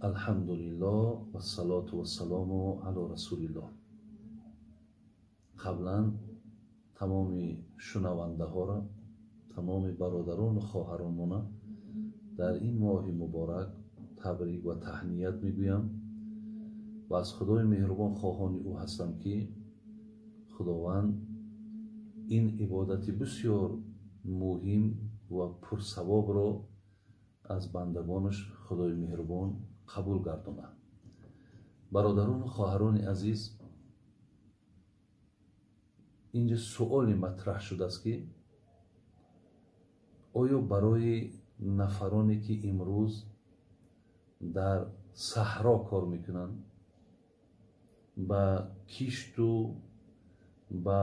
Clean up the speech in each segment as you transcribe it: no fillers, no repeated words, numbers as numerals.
Алҳамдулиллоҳ вассалоту вассалому ало расулиллоҳ. Қаблан тамоми шунавандаҳоро, тамоми бародарону хоҳаронмона дар ин моҳи муборак табрик ва таҳният мегӯям ва аз Худои меҳрубон хоҳони ӯ ҳастам, ки Худованд ин ибодати бисёр муҳим ва пурсавобро аз бандагонаш Худои меҳрубон қабул гардонад. Бародарону хоҳарони азиз, инҷа суоле матраҳ шудааст, ки оё барои нафароне ки имрӯз дар саҳро кор мекунанд, ба кишту ба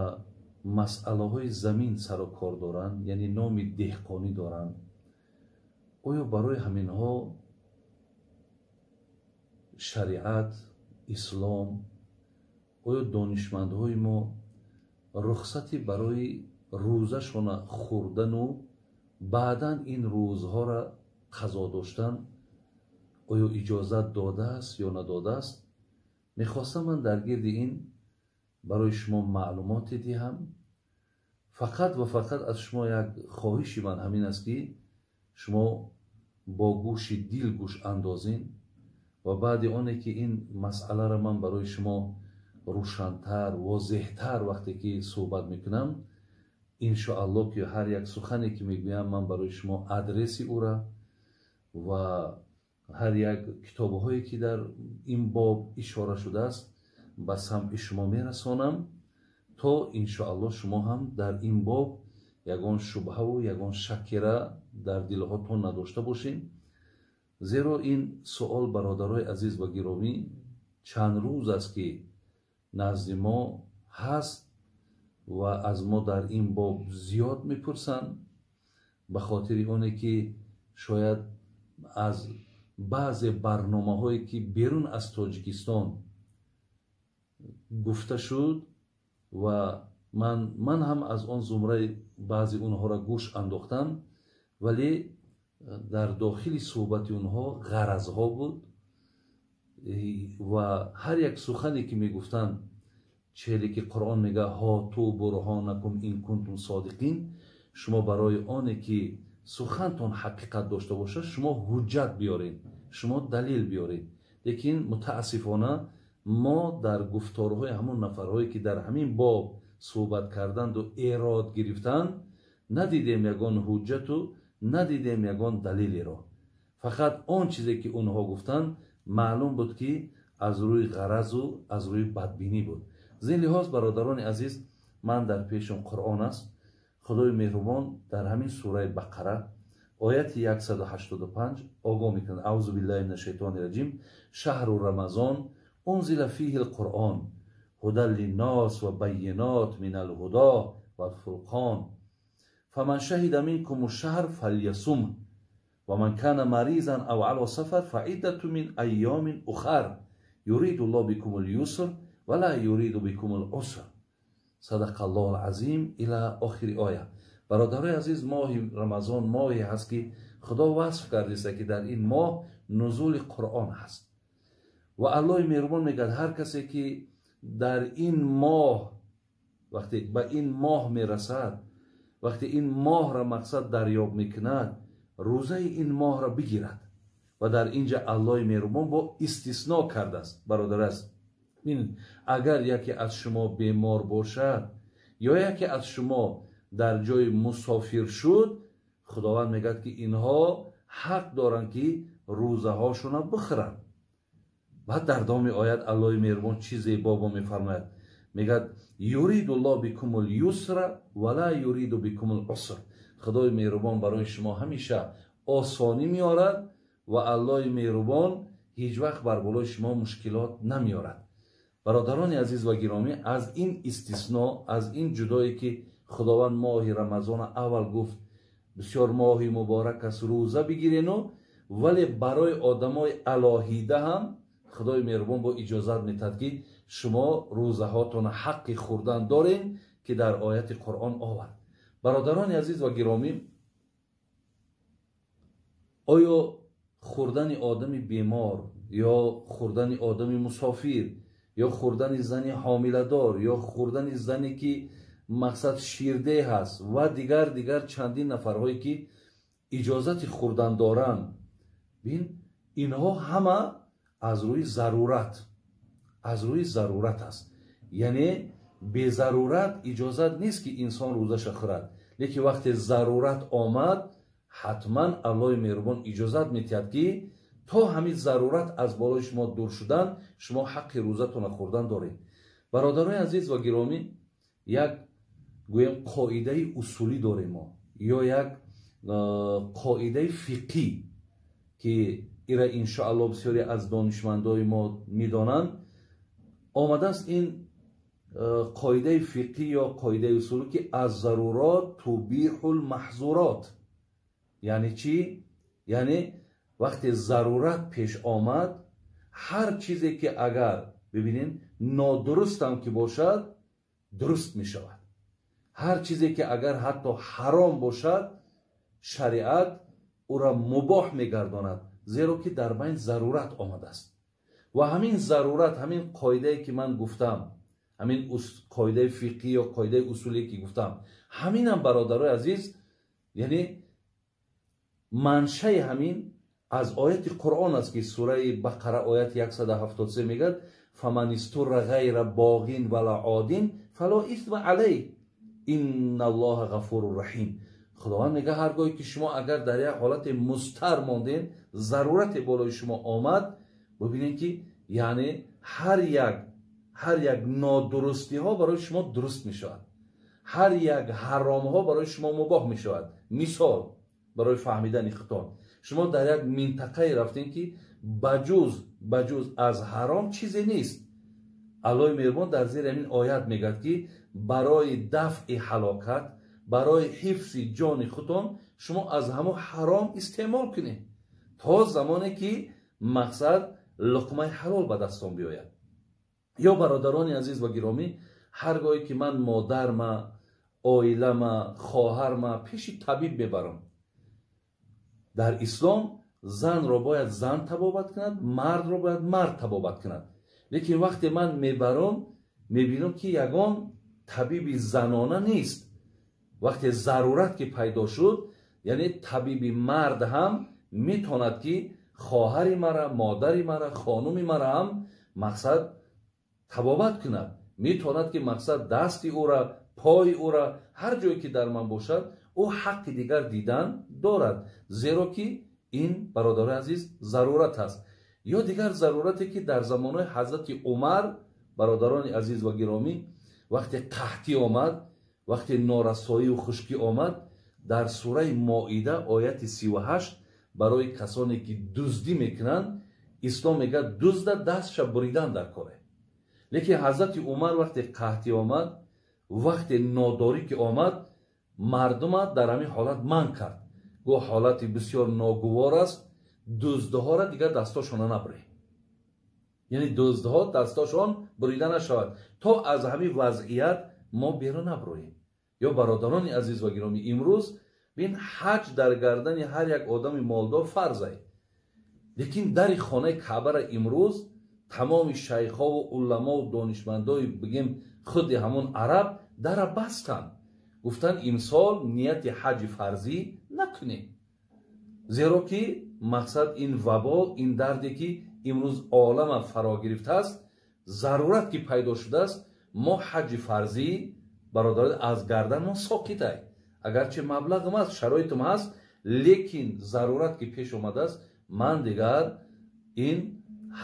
масъалаҳои замин сару кор доранд, яъне номи деҳқонӣ доранд, оё барои ҳаминҳо шариат, ислом, оё донишмандҳои мо рухсати барои рӯзашона хӯрдану баъдан ин рӯзҳоро қазо доштан оё иҷозат додааст ё надодааст? Мехостам ман дар гирди ин барои шумо маълумоте диҳам. Фақат ва фақат аз шумо як хоҳиши ман ҳамин аст, ки шумо бо гӯши дил гӯш андозин ва баъди оне ки ин масъаларо ман барои шумо рӯшантар, возеҳтар вақте ки суҳбат мекунам, иншоаллоҳ ки ҳар як сухане ки мегӯям, ман барои шумо адреси ӯра ва ҳар як китобҳое ки дар ин боб ишора шудааст, ба самъи шумо мерасонам, то иншоаллоҳ шумо ҳам дар ин боб ягон шубҳаву ягон шаккера дар дилҳотон надошта бошед. Зеро ин суол, бародарои азиз ва гиромӣ, чанд рӯз аст, ки назди мо ҳаст ва аз мо дар ин боб зиёд мепурсанд, ба хотири оне ки шояд аз баъзе барномаҳое ки берун аз Тоҷикистон гуфта шуд ва ман ҳам аз он зумраи баъзе онҳоро гӯш андохтам, вале дар дохили суҳбати онҳо ғаразҳо буд ва ҳар як сухане ки мегуфтанд, челе ки Қуръон мега: «Ҳоту бурҳонакум ин кунтум содиқин», шумо барои оне ки сухантон ҳақиқат дошта бошад, шумо ҳуҷҷат биёред, шумо далел биёред. Лекин мутаассифона мо дар гуфторҳои ҳамон нафарҳое ки дар ҳамин боб суҳбат карданду эрод гирифтанд, надидем ягон ҳуҷҷату надидем ягон далелеро. Фақат он чизе ки онҳо гуфтанд, маълум буд, ки аз рӯи ғаразу аз рӯи бадбинӣ буд. Зин лиҳоз, бародарони азиз, ман дар пешам Қуръон аст. Худои меҳрубон дар ҳамин сураи Бақара, ояти 185 огоҳ мекунад: «Аузу биллаҳи мина шайтони раҷим. Шаҳру рамазон унзила фиҳи лқуръон ҳудан линнос ва байинот мин алҳудо валфурқон фаман шаҳида минкум шаҳр фалйасум ва ман кана маризан ав ало сафар фаиддату мин айёмин ухар юриду ллоҳ бикум люср ва ла юриду бикум луср. Садақа Аллоҳу азим», ила охири оя. Бародарои азиз, моҳи Рамазон моҳе ҳаст, ки Худо васф кардиста, ки дар ин моҳ нузули Қуръон ҳаст ва Аллоҳи меҳрубон мегӯяд: ҳар касе ки дар ин моҳ, вақте ба ин моҳ мерасад, вақте ин моҳра мақсад дарёб мекунад, рӯзаи ин моҳро бигирад. Ва дар инҷа Аллоҳи меҳрубон бо истисно кардааст, бародар аст. Агар яке аз шумо бемор бошад ё яке аз шумо дар ҷои мусофир шуд, Худованд мегӯяд, ки инҳо ҳақ доранд, ки рӯзаҳошонро бихӯранд. Баъд дар давоми оят Аллоҳи меҳрубон чӣ зебо бо мефармояд, мегӯяд: «Юриду ллоҳ бикум люсра ва ла юриду бикум луср». Худои меҳрубон барои шумо ҳамеша осонӣ меорад ва Аллоҳи меҳрубон ҳеҷ вақт бар болои шумо мушкилот намеорад. Бародарони азиз ва гиромӣ, аз ин истисно, аз ин ҷудое ки Худованд моҳи Рамазона аввал гуфт, бисёр моҳи муборак аст, рӯза бигирену, вале барои одамои алоҳида ҳам Худои меҳрубон бо иҷозат метаҳад, ки шумо рӯзаҳотона ҳаққи хӯрдан дорен, ки дар ояти Қуръон овард. Бародарони азиз ва гиромӣ. Оё хӯрдани одами бемор ё хӯрдани одами мусофир ё хӯрдани зани ҳомиладор ё хӯрдани зане ки мақсад ширдеҳ аст ва дигар чандин нафарҳое ки иҷозати хӯрдан доранд, бин, инҳо ҳама аз рӯи зарурат, аз рӯи зарурат аст. Яъне безарурат иҷозат нест ки инсон рӯзаша хӯрад, лекин вақте зарурат омад, ҳатман Аллоҳи меҳрубон иҷозат медиҳад ки то ҳамин зарурат аз болои шумо дур шудан, шумо ҳаққи рӯзатона хӯрдан доред. Бародарони азиз ва гиромӣ, як гӯем қоидаи усулӣ дорем мо ё як қоидаи фиқҳӣ ки ира иншоаллоҳ бисёре аз донишмандои мо медонанд. Омадааст ин қоидаи фиқҳӣ ё қоидаи усулӣ ки аз зарурот тубиҳул маҳзурот. Яъне чӣ? Яъне вақте зарурат пеш омад, ҳар чизе ки агар бибинед нодурустам ки бошад, дуруст мешавад. Ҳар чизе ки агар ҳатто ҳаром бошад, шариат ӯра мубоҳ мегардонад, зеро ки дар байн зарурат омадааст. Ва ҳамин зарурат, ҳамин қоидае ки ман гуфтам, ҳамин қоидаи фиқҳӣ ё қоидаи усулие ки гуфтам, ҳаминам бародарои азиз, яъне маншаи ҳамин аз ояти Қуръон аст ки сураи Бақара ояти 173 мегӯяд: фаман истурра ғайра боғин вала один фало исма алайҳ инналлоҳа ғафуру раҳим. Худованд мегӯяд ҳар гоҳе ки шумо агар дар як ҳолати мустар мондед, зарурате болои шумо омад, бибинед ки яъне ҳар як нодурустиҳо барои шумо дуруст мешавад, ҳар як ҳаромҳо барои шумо мубоҳ мешавад. Мисол барои фаҳмидани худтон, шумо дар як минтақае рафтем ки ба ҷуз аз ҳаром чизе нест. Аллоҳи меҳрубон дар зери ҳамин оят мегӯяд ки барои дафъи ҳалокат, барои ҳифзи ҷони худтон шумо аз ҳамон ҳаром истеъмол кунед то замоне ки мақсад луқмаи ҳалол ба дастон биёяд. Ё бародарони азиз ва гиромӣ, ҳар гоҳе ки ман модарма, оилама, хоҳарма пеши табиб мебарам, дар ислом занро бояд зан табобат кунад, мардро бояд мард табобат кунад. Лекин вақте ман мебарам, мебинам ки ягон табиби занона нест. Вақте зарурат ки пайдо шуд, яъне табиби мард ҳам метавонад ки хоҳари мара, модари мара, хонуми мара ҳам мақсад табобат кунад. Метавонад ки мақсад дасти ӯра, пои ӯра, ҳар ҷое ки дар ман бошад, ӯ ҳаққи дигар дидан дорад, зеро ки ин бародарони азиз зарурат аст. Ё дигар зарурате ки дар замонҳои ҳазрати Умар, бародарони азиз ва гиромӣ, вақте қаҳтӣ омад, вақте норасоию хушкӣ омад, дар сураи Моида ояти 38 барои касоне ки дуздӣ мекунанд, ислом мегӯяд дузда дастша буридан дар коре. Лекин ҳазрати Умар вақте қаҳтӣ омад, вақте нодорӣ ки омад, мардума дар ҳамин ҳолат манъ кард. Гуфт ҳолати бисёр ногувор аст, дуздҳоро дигар дастошона набуред. Яъне дуздҳо дастошон бурида нашавад то аз ҳамин вазъият мо берун набуроем. Ё бародарони азиз ва гиромӣ, имрӯз бин ҳаҷ дар гардани ҳар як одами молдор фарзай, лекин дари хонаи Каъбара имрӯз тамоми шайхову уламову донишмандои бигем худи ҳамон араб дара бастанд. Гуфтанд имсол нияти ҳаҷи фарзӣ накунем, зеро ки мақсад ин вабо, ин дарде ки имрӯз олама фаро гирифтааст, зарурат ки пайдо шудааст, мо ҳаҷи фарзӣ бародарон аз гардан мо соқитай. Агарчи маблағам аст, шароитам ҳаст, лекин зарурат ки пеш омадааст, ман дигар ин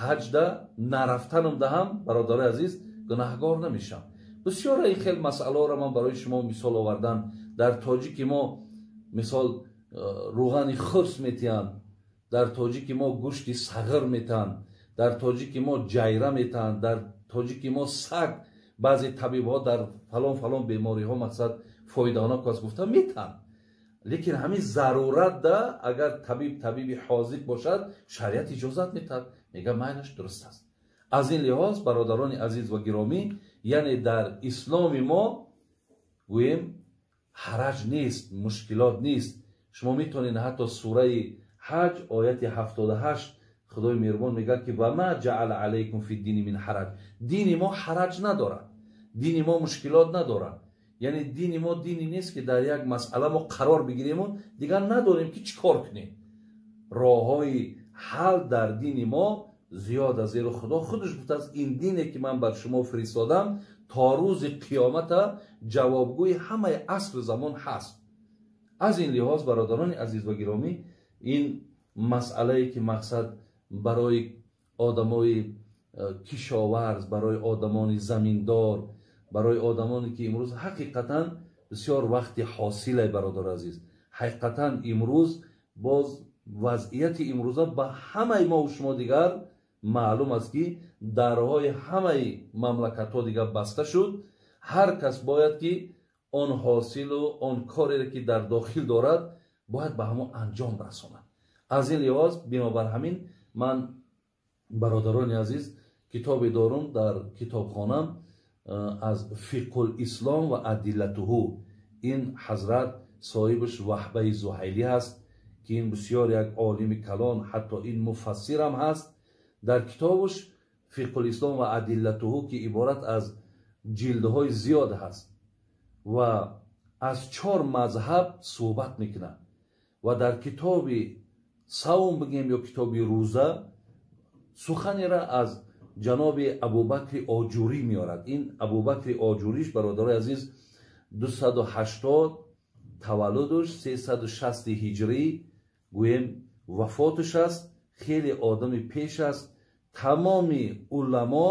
ҳаҷда нарафтанам даҳам, бародарои азиз, гунаҳгор намешам. Бисёр ин хел масъалаҳоро ман барои шумо мисол овардан. Дар тоҷики мо мисол рӯғани хурс метиҳанд, дар тоҷики мо гӯшти сағир метиҳанд, дар тоҷики мо ҷайра метиҳанд, дар тоҷики мо саг, баъзе табибҳо дар фалон фалон бемориҳо мақсад фоидаонок аст гуфта метиҳанд. Лекин ҳамин зарурат да агар табиб табиби ҳозиқ бошад, шариат иҷозат метиҳад, мегӯяд майлаш дуруст аст. Аз ин лиҳоз бародарони азиз ва гиромӣ, яъне дар исломи мо гӯем ҳараҷ нест, мушкилот нест. Шумо метавонед ҳатто сураи Ҳаҷ ояти 78 Худои меҳрубон мегӯяд, ки ва ма ҷаала алайкум фи дини мин ҳараҷ. Дини мо ҳараҷ надорад, дини мо мушкилот надорад. Яъне дини мо дини нест, ки дар як масъала мо қарор бигириму дигар надорем, ки чӣ кор кунем. Роҳҳои ҳал дар дини мо зиёд аст, зеро Худо худаш гуфтааст, ин дине, ки ман бар шумо фиристодам, то рӯзи қиёмата ҷавобгӯи ҳамаи асру замон ҳаст. Аз ин лиҳоз, бародарони азиз ва гиромӣ, ин масъалае, ки мақсад барои одамои кишоварз, барои одамони заминдор, барои одамоне, ки имрӯз ҳақиқатан бисёр вақти ҳосиле, бародари азиз, ҳақиқатан имрӯз боз вазъияти имрӯза ба ҳамаи мову шумо дигар маълум аст, ки дарҳои ҳамаи мамлакатҳо дигар баста шуд. Ҳар кас бояд, ки он ҳосилу он кореро, ки дар дохил дорад, бояд ба ҳамон анҷом расонад. Аз ин лиҳоз, бинобар ҳамин, ман, бародарони азиз, китобе дорум дар китобхонам аз Фиқҳул ислом ва адиллатуҳу. Ин ҳазрат соҳибаш Ваҳбаи Зуҳайлӣ ҳаст, ки ин бисёр як олими калон, ҳатто ин муфассирам ҳаст. Дар китобаш Фиқҳул ислом ва адиллатуҳу, ки иборат аз ҷилдҳои зиёд ҳаст ва аз 4 мазҳаб суҳбат мекунад ва дар китоби савм бигем ё китоби рӯза суханеро аз ҷаноби Абубакри Оҷурӣ меорад. Ин Абубакри Оҷуриш, бародарои азиз, 280 таваллудуш, 360 ҳиҷрӣ гӯем вафоташ аст. Хеле одами пеш аст. Тамоми уламо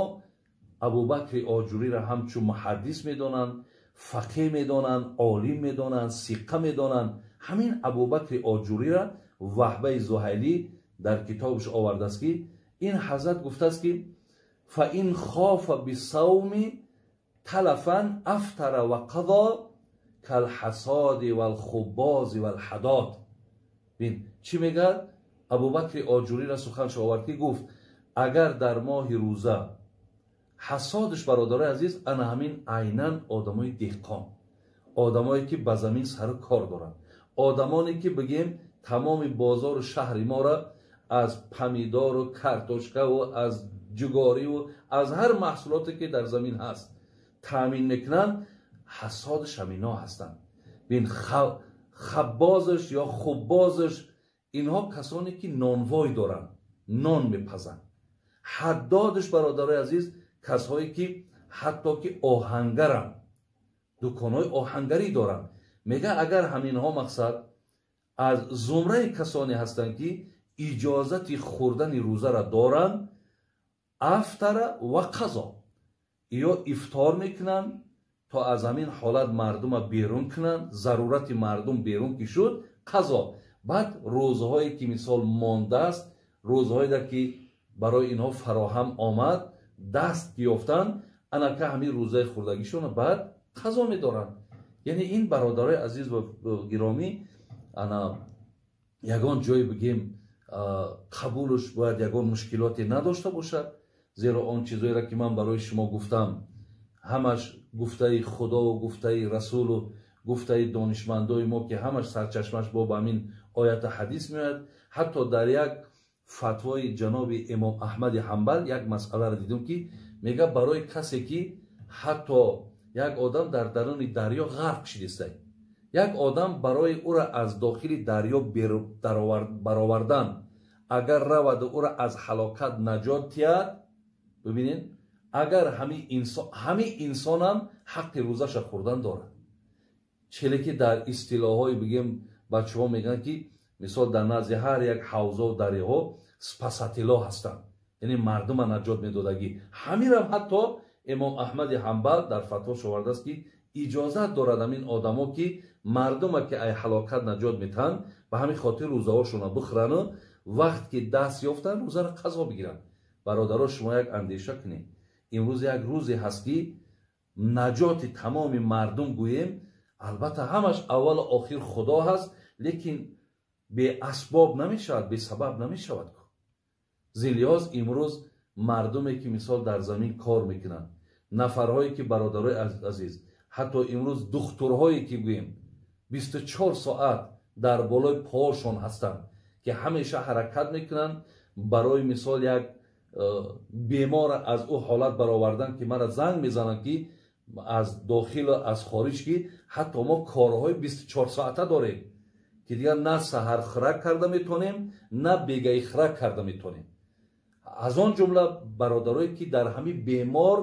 Абубакри Оҷуриро ҳамчун муҳаддис медонанд, фақеҳ медонанд, олим медонанд, сиқа медонанд. Ҳамин Абубакри Оҷуриро Ваҳбаи Зуҳайлӣ дар китобаш овардааст, ки ин ҳазрат гуфтааст, ки фаин хофа бисавми талафан афтара ва қазо калҳасоди валхубози валҳадод. Бин, чӣ мегӯяд? Абубакри Оҷуриро суханш овард, ки гуфт, агар дар моҳи рӯза ҳасодаш, бародарои азиз, ана ҳамин айнан одамои деҳқон, одамое, ки ба замин сару кор доранд, одамоне, ки бигем тамоми бозору шаҳри моро аз помидору картошкаву аз ҷугориву аз ҳар маҳсулоте, ки дар замин ҳаст, таъмин мекунанд, ҳасодаш ҳамино ҳастанд. Бин, хаббозаш ё хуббозаш, инҳо касоне, ки нонвой доранд, нон мепазанд. Ҳаддодаш, бародарои азиз, касҳое, ки ҳатто ки оҳангаранд, дуконҳои оҳангарӣ доранд. Мега, агар ҳаминҳо мақсад аз зумраи касоне ҳастанд, ки иҷозати хӯрдани рӯзаро доранд, афтара ва қазо, ё ифтор мекунанд то аз ҳамин ҳолат мардума берун кунанд, зарурати мардум берун ки шуд, қазо. Баъд рӯзҳое, ки мисол мондааст, рӯзҳое, ки барои инҳо фароҳам омад, даст ёфтанд, анака ҳамин рӯзаи хӯрдагишонро баъд қазо медоранд. Яъне ин, бародарои азиз ва гиромӣ, ана ягон ҷое бигем қабулш бояд ягон мушкилоте надошта бошад, зеро он чизоеро, ки ман барои шумо гуфтам, ҳамаш гуфтаи Худову гуфтаи Расулу гуфтаи донишмандои мо, ки ҳамаш сарчашмаш бо ба ҳамин ояту ҳадис меояд. Ҳатто дар як фатвои ҷаноби имом Аҳмади Ҳанбал як масъаларо дидем, ки мега, барои касе, ки ҳатто як одам дар даруни дарё ғарқ шидистай, як одам барои ӯро аз дохили дарё баровардан, агар раваду ӯро аз ҳалокат наҷот диҳад, бибинед, агар ҳамин инсонам ҳаққи рӯзаша хӯрдан дорад. Челе ки дар истилоҳҳои бигем бачаҳо мегӯянд, ки мисол дар назди ҳар як ҳавзову дарёҳо спасатело ҳастанд, яъне мардума наҷот медодагӣ. Ҳаминам ҳатто имом Аҳмади Ҳанбал дар фатвош овардааст, ки иҷозат дорад ҳамин одамо, ки мардума ки ай ҳалокат наҷот метаҳанд, ба ҳамин хотир рӯзаҳошонро бихӯрану вақт ки даст ёфтанд, рӯзаро қазо бигиранд. Бародаро, шумо як андеша кунед, имрӯз як рӯзе ҳаст, ки наҷоти тамоми мардум гӯем, албатта ҳамаш аввалу охир Худо ҳаст, лекин беасбоб намешавад, бесабаб намешавад. Зин лиҳоз имрӯз мардуме, ки мисол дар замин кор мекунанд, нафарҳое, ки, бародарои азиз, ҳатто имрӯз духтурҳое, ки гӯем 24 соат дар болои поҳошон ҳастанд, ки ҳамеша ҳаракат мекунанд барои мисол як бемор аз ӯ ҳолат баровардан, ки мара занг мезананд, ки аз дохил аз хориҷ, ки ҳатто мо корҳои 24 соата дорем, ки дигар на саҳар хӯрак карда метавонем, на бегаи хӯрак карда метавонем. Аз он ҷумла бародарое, ки дар ҳамин бемор,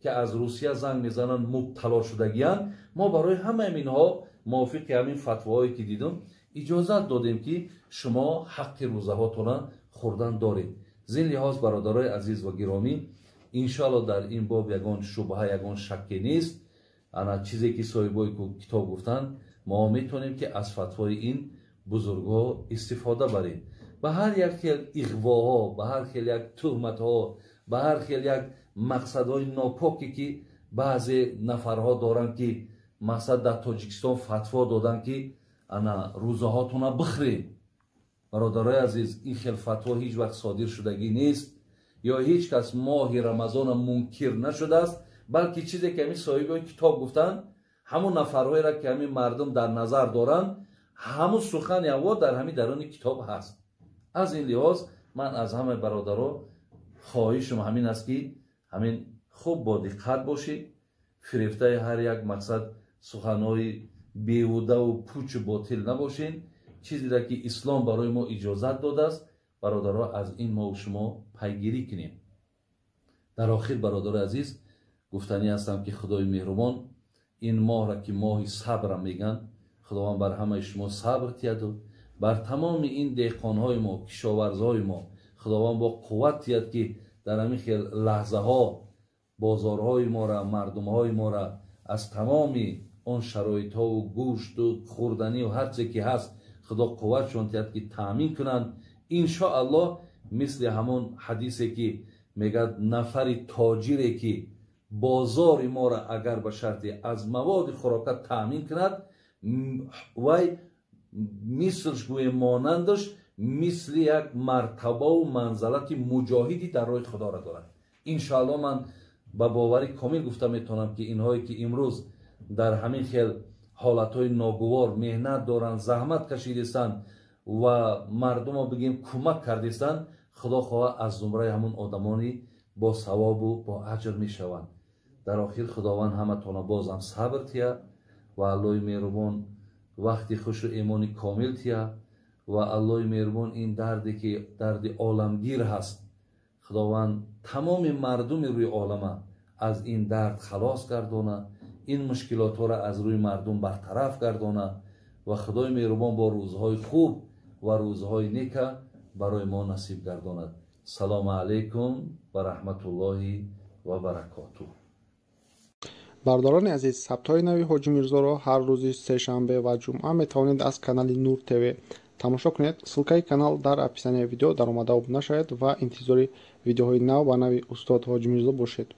ки аз Русия занг мезананд, мубтало шудагиянд, мо барои ҳамаи инҳо мувофиқи ҳамин фатвоҳое, ки дидум, иҷозат додем, ки шумо ҳаққи рӯзаҳотона хӯрдан доред. Зин лиҳоз, бародарои азиз ва гиромӣ, иншоалло, дар ин боб ягон шубҳа, ягон шакке нест. Ана чизе, ки соҳибои китоб гуфтанд, мо метавонем, ки аз фатвои ин бузургҳо истифода барем. Ба ҳар як хел иғвоҳо, ба ҳар хел як туҳматҳо, ба ҳар хел як мақсадҳои нопоке, ки баъзе нафарҳо доранд, ки мақсад дар Тоҷикистон фатво доданд, ки ана рӯзаҳотона бихӯред, бародарои азиз, ин хел фатво ҳеҷ вақт содир шудагӣ нест ё ҳеҷ кас моҳи Рамазона мункир нашудааст, балки чизе, ки ҳамин соҳибои китоб гуфтанд, ҳамун нафарҳоеро, ки ҳамин мардум дар назар доранд, ҳамун сухани аво дар ҳамин даруни китоб ҳаст. Аз ин лиҳоз ман аз ҳамаи бародаро хоҳишам ҳамин аст, ки ҳамин хуб бо диққат бошед, фирефтаи ҳар як мақсад суханҳои беҳудаву пучу ботил набошед. Чизеро, ки ислом барои мо иҷозат додааст, бародаро, аз ин мову шумо пайгирӣ кунем. Дар охир, бародари азиз, гуфтанӣ ҳастам, ки Худои меҳрубон ин моҳра, ки моҳи сабра мегӯянд, Худованд бар ҳамаи шумо сабр тияду бар тамоми ин деҳқонҳои мо, кишоварзҳои мо Худованд бо қувват тиҳад, ки дар ҳамин хел лаҳзаҳо бозорҳои мора, мардумҳои мора аз тамоми он шароитҳову гӯшту хӯрданию ҳарче ки ҳаст, Худо қувватшон тиҳад, ки таъмин кунанд. Иншоаллоҳ, мисли ҳамон ҳадисе, ки мегӯяд, нафари тоҷире, ки бозори моро агар ба шарте аз маводи хӯрока таъмин кунад, вай мислш, гӯем, монандаш мисли як мартабаву манзалати муҷоҳиди дар роҳи Худоро дорад. Иншоаллоҳ, ман ба боварӣ комил гуфта метавонам, ки инҳое, ки имрӯз дар ҳамин хел ҳолатҳои ногувор меҳнат доранд, заҳмат кашидистанд ва мардумо, бигем, кӯмак кардистанд, Худо хоҳа, аз зумраи ҳамун одамони бо савобу бо аҷр мешаванд. Дар охир, Худованд ҳаматона бозам сабр тия ва Аллоҳи меҳрубон вақти хушу эмони комил тия ва Аллоҳи меҳрубон ин дарде, ки дарди оламгир ҳаст, Худованд тамоми мардуми рӯи олама аз ин дард халос гардона, ин мушкилотҳоро аз рӯи мардум бартараф гардона ва Худои меҳрубон бо рӯзҳои хуб ва рӯзҳои нека барои мо насиб гардонад. Салому алайкум ва раҳматуллоҳи ва баракотуҳ. Бародарони азиз, сабтҳои нави Ҳоҷи Мирзоро ҳар рӯзи сешанбе ва ҷумъа метавонед аз канали Нур ТВ тамошо кунед. Ссылкаи канал дар описанияи видео. Даромада обуна шавед ва интизори видеоҳои нав ба нави устод Ҳоҷи Мирзо бошед.